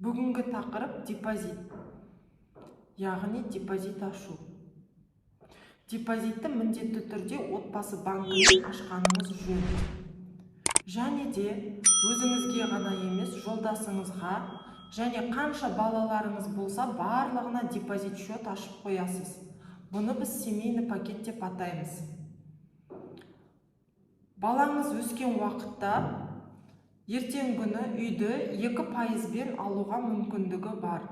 Бүгінгі тақырып – депозит, яғни депозит ашу. Депозитті міндетті түрде Отбасы банкінен ашқаныңыз жөн. Және де өзіңізге ғана емес, жолдасыңызға және қанша балаларыңыз болса, барлығына депозит счет ашып қоясыз. Бұны біз семейный пакет деп атаймыз. Балаңыз өскен уақытта ертең күні үйді 2 пайызбен алуға мүмкіндігі бар.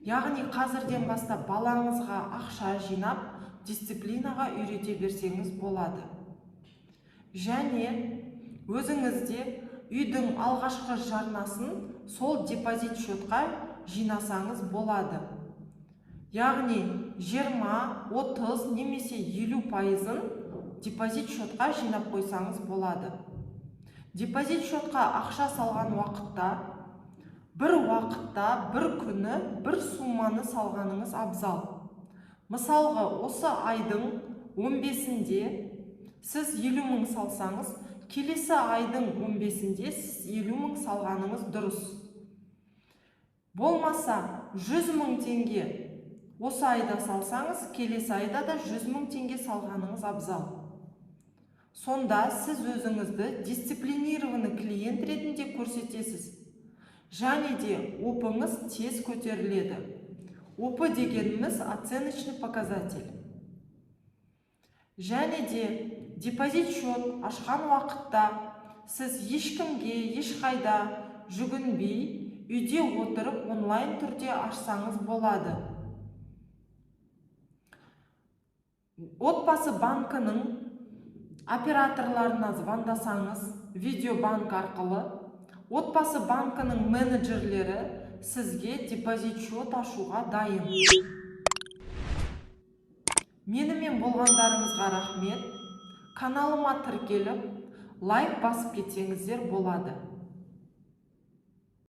Яғни қазірден бастап балаңызға ақша жинап, дисциплинаға үйрете берсеңіз болады. Және өзіңіз де үйдің алғашқы жарнасын сол депозит счетқа жинасаңыз болады. Яғни 20, 30 немесе 50 пайызын депозит счетқа жинап қойсаңыз болады. Депозит счетқа ақша салған уақытта бір уақытта, бір күні бір сумманы салғаныңыз абзал. Мысалға, осы айдың 15-інде сіз 50 мың салсаңыз, келесі айдың 15-інде сіз 50 мың салғаныңыз дұрыс. Болмаса 100 мың теңге осы айда салсаңыз, келесі айда да 100 мың теңге салғаныңыз абзал. Сонда сіз өзіңізді дисциплинированный клиент ретінде көрсетесіз және де ОП-ыңыз тез көтеріледі. ОП дегеніміз – оценочный показатель. Және де депозит счет ашқан уақытта сіз ешкімге ешқайда жүгінбей, үйде отырып, онлайн түрде ашсаңыз болады. Отбасы банкінің операторларына звондасаңыз, видеобанк арқылы Отбасы банкінің менеджерлері сізге депозит счет ашуға дайын. Менімен болғандарыңызға рахмет. Каналыма тіркеліп, лайк басып кетсеңіздер болады.